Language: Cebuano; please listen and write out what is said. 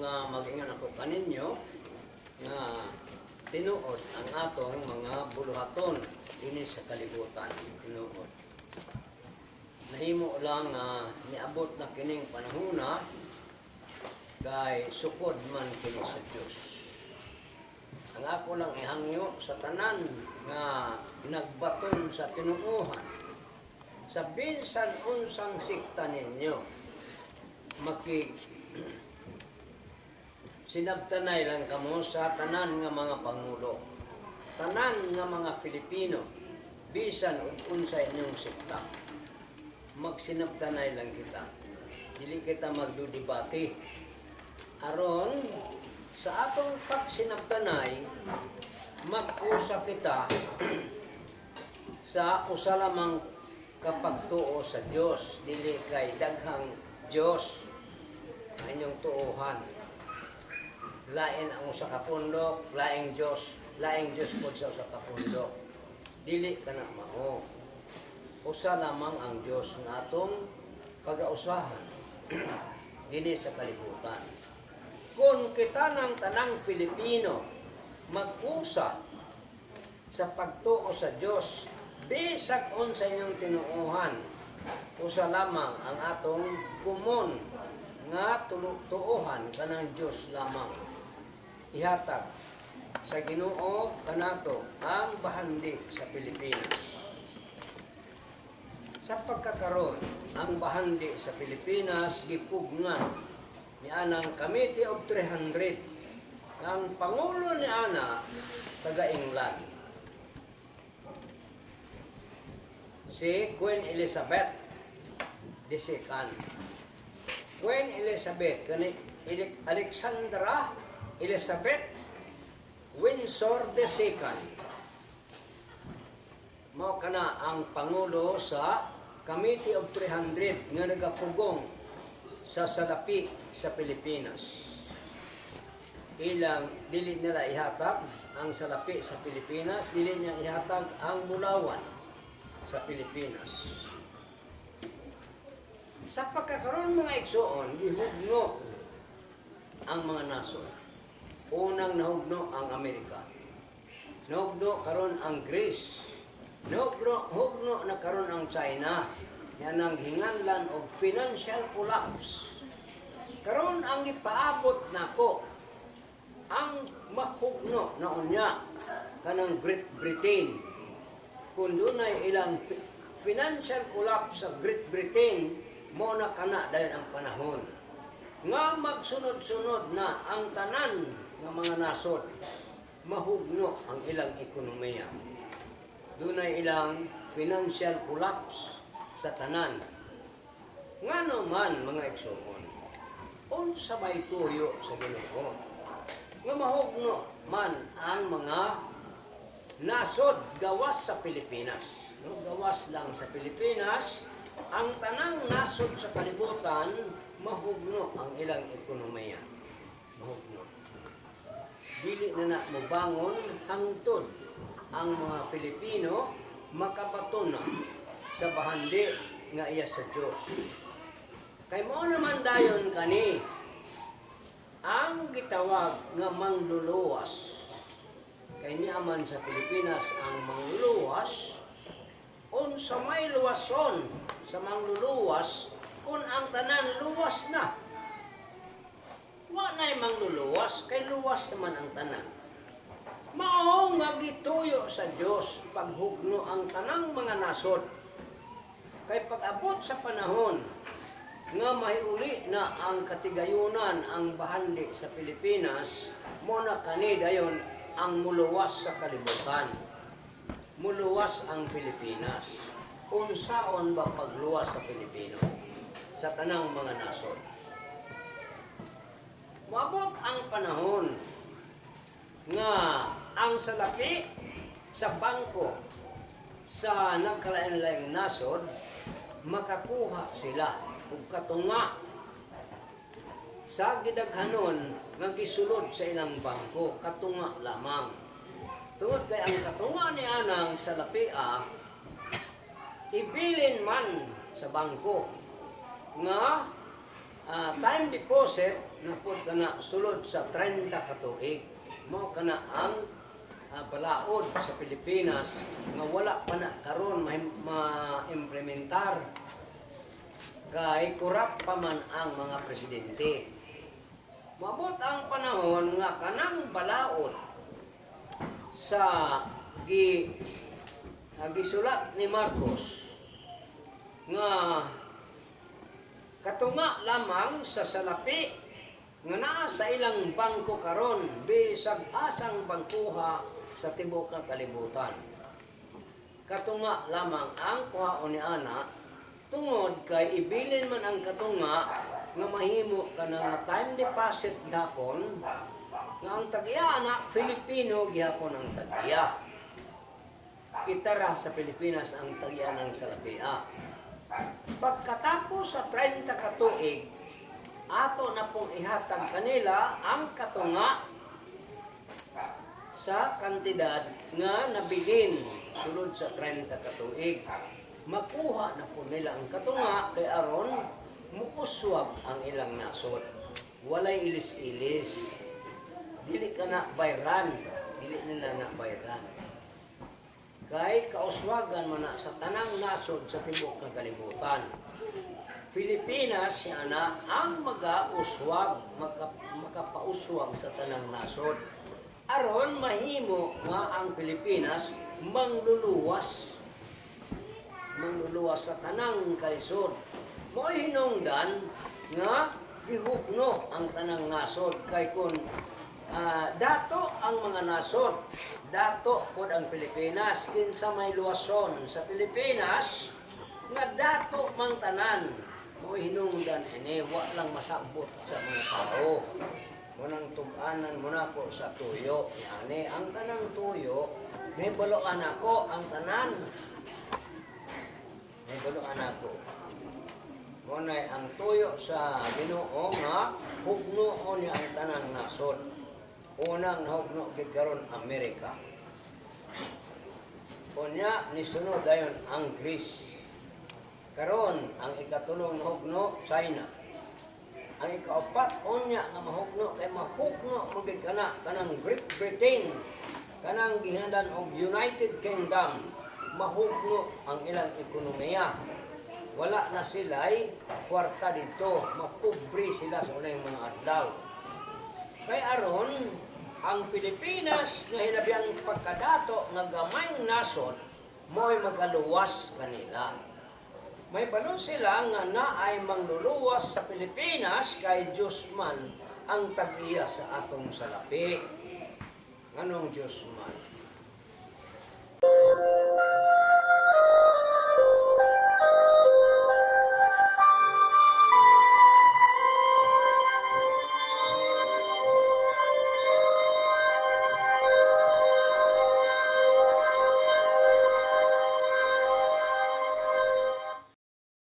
Nga mag-ingon ako kaninyo nga tinuod ang atong mga buluhaton dinhi sa kalibutan, tinuod. Nahimo lang nga niabot na kining panahona kay sukod man kini sa Dios. Ang ako lang ihangyo sa tanan nga nagbaton sa tinuohan, sa bisan unsang sikta ninyo, makig sinabtanay lang kamo sa tanan nga mga pangulo, tanan nga mga Filipino, bisan ug unsa inyong sikta, magsinabtanay lang kita. Dili kita magdudebate aron sa atong pagsinabtanay, mag-usap kita sa usa lamang kapagtuo sa Dios, dili kay daghang Dios ang inyong tuohan. Lain ang usa ka pundok, laing Dios, laing Dios pod sa usa ka pundok. Dili kana mao. Usa lamang ang Dios nga atong pagausahan dinhi sa kalibutan. Kung kita ng tanang Filipino mag-usa sa pagtuo sa Dios, bisag unsa inyong tinuohan, usa lamang ang atong common nga tuohan, kanang Dios lamang. Ihatag sa Ginoo kanato ang bahandi sa Pilipinas. Sa pagkakaron, ang bahandi sa Pilipinas gipugngan ni anang Committee of 300. Ang pangulo ni ana taga England. Si Queen Elizabeth II. Queen Elizabeth kani Alexandra Elizabeth Windsor II. Mao kana ang pangulo sa Committee of 300 nga nagapugong sa salapi sa Pilipinas. Ilang dili nila ihatag ang salapi sa Pilipinas, dili niya ihatag ang bulawan sa Pilipinas. Sa pagkakaroon, mga igsoon, gihugno ang mga nasod. Unang nahugno ang Amerika. Nahugno karon ang Greece. Nahugno hugno na karon ang China. Yan ang hinganlan og financial collapse. Karon ang ipaabot nako, ang mahugno na unya kanang Great Britain. Kung dunay ilang financial collapse sa Great Britain, mo na kana dayon ang panahon nga magsunod-sunod na ang tanan nga mga nasod, mahugno ang ilang ekonomiya. Dunay ilang financial collapse sa tanan. Ngano man, mga igsoon, unsa may tuyo sa Ginoo nga mahugno man ang mga nasod gawas sa Pilipinas? No, gawas lang sa Pilipinas, ang tanang nasod sa kalibutan mahugno ang ilang ekonomiya. Mahugno. Dili na na mobangon hangtod ang mga Filipino makabaton na sa bahandi nga iya sa Dios. Kay mao naman dayon kani ang gitawag nga mangluluwas. Kay niaman sa Pilipinas ang mangluluwas, unsa may luwason sa mangluluwas kung ang tanan luwas na? Wa na'y mangluluwas kay luwas naman ang tanan. Mao nga gituyo sa Dios paghugno ang tanang mga nasod. Kay pag-abot sa panahon nga mahiuli na ang katigayunan, ang bahandi sa Pilipinas, mo na kani dayon ang muluwas sa kalibutan. Muluwas ang Pilipinas. Unsaon ba pagluwas sa Pilipino sa tanang mga nasod? Moabot ang panahon nga ang salapi sa bangko sa nagkalain-laing nasod, makakuha sila og katunga sa gidaghanon nga gisulod sa ilang bangko, katunga lamang. Tungod kay ang katunga ni anang salapia ibilin man sa bangko nga Time deposit na pud kana sulod sa 30 ka tuig. Mao kana ang balaod sa Pilipinas nga wala pa na karon ma-implementar kay korap pa man ang mga presidente. Mabot ang panahon nga kanang balaod sa gisulat ni Marcos nga katunga lamang sa salapi nga naa sa ilang bangko karon bisag asang bangkuha sa tibuok nga kalibutan. Katunga lamang ang kuhaon ni ana tungod kay ibilin man ang katunga nga mahimo kana nga time deposit gihapon nga ang tag-iya ana Filipino gihapon ang tag-iya. Kita ra sa Pilipinas ang tag-iya ng salapia. Pagkatapos sa 30 ka tuig, ato na pong ihatag kanila ang katunga sa kantidad nga nabilin sulod sa 30 ka tuig. Makuha na po nila ang katunga kay aron muuswag ang ilang nasod. Walay ilis-ilis. Dili ka na bayran. Dili nila na bayran. Kay kauswagan man na sa tanang nasod sa tibuok nga kalibutan. Pilipinas si ana ang magauswag, makapauswag sa tanang nasod. Aron mahimo nga ang Pilipinas mangluluwas. Mangluluwas sa tanang kalisod. Mo'y hinungdan nga gihugno ang tanang nasod kay kung dato ang mga nasod, dato pod ang Pilipinas, kinsa may luwason sa Pilipinas nga dato mang tanan. Mo'y hinungdan ini wa lang masabot sa mga tao. Munang tug-anan mo na po sa tuyo. Yani, ang tanang tuyo, nahibaloan ako ang tanan. Nahibaloan ako. Muna'y ang tuyo sa Ginoo nga hugnoon niya ang tanang nasod. Unang nahugno gid karon Amerika. Unya nisunod dayon ang Greece. Karon ang ikatulong nahugno, China. Ang ikaapat unya nga mahugno kay mahugno man gid kana kanang Great Britain, kanang gihinungdan og United Kingdom, mahugno ang ilang ekonomiya. Wala na sila'y kwarta dito, mapobre sila sa unang mga adlaw. Kay aron ang Pilipinas nga hilabiang pagkadato nga gamayng nasod mo'y magaluwas kanila. May balon sila nga naay mangluluwas sa Pilipinas kay Diyos man ang tag-iya sa atong salapi. Nganong Diyos man?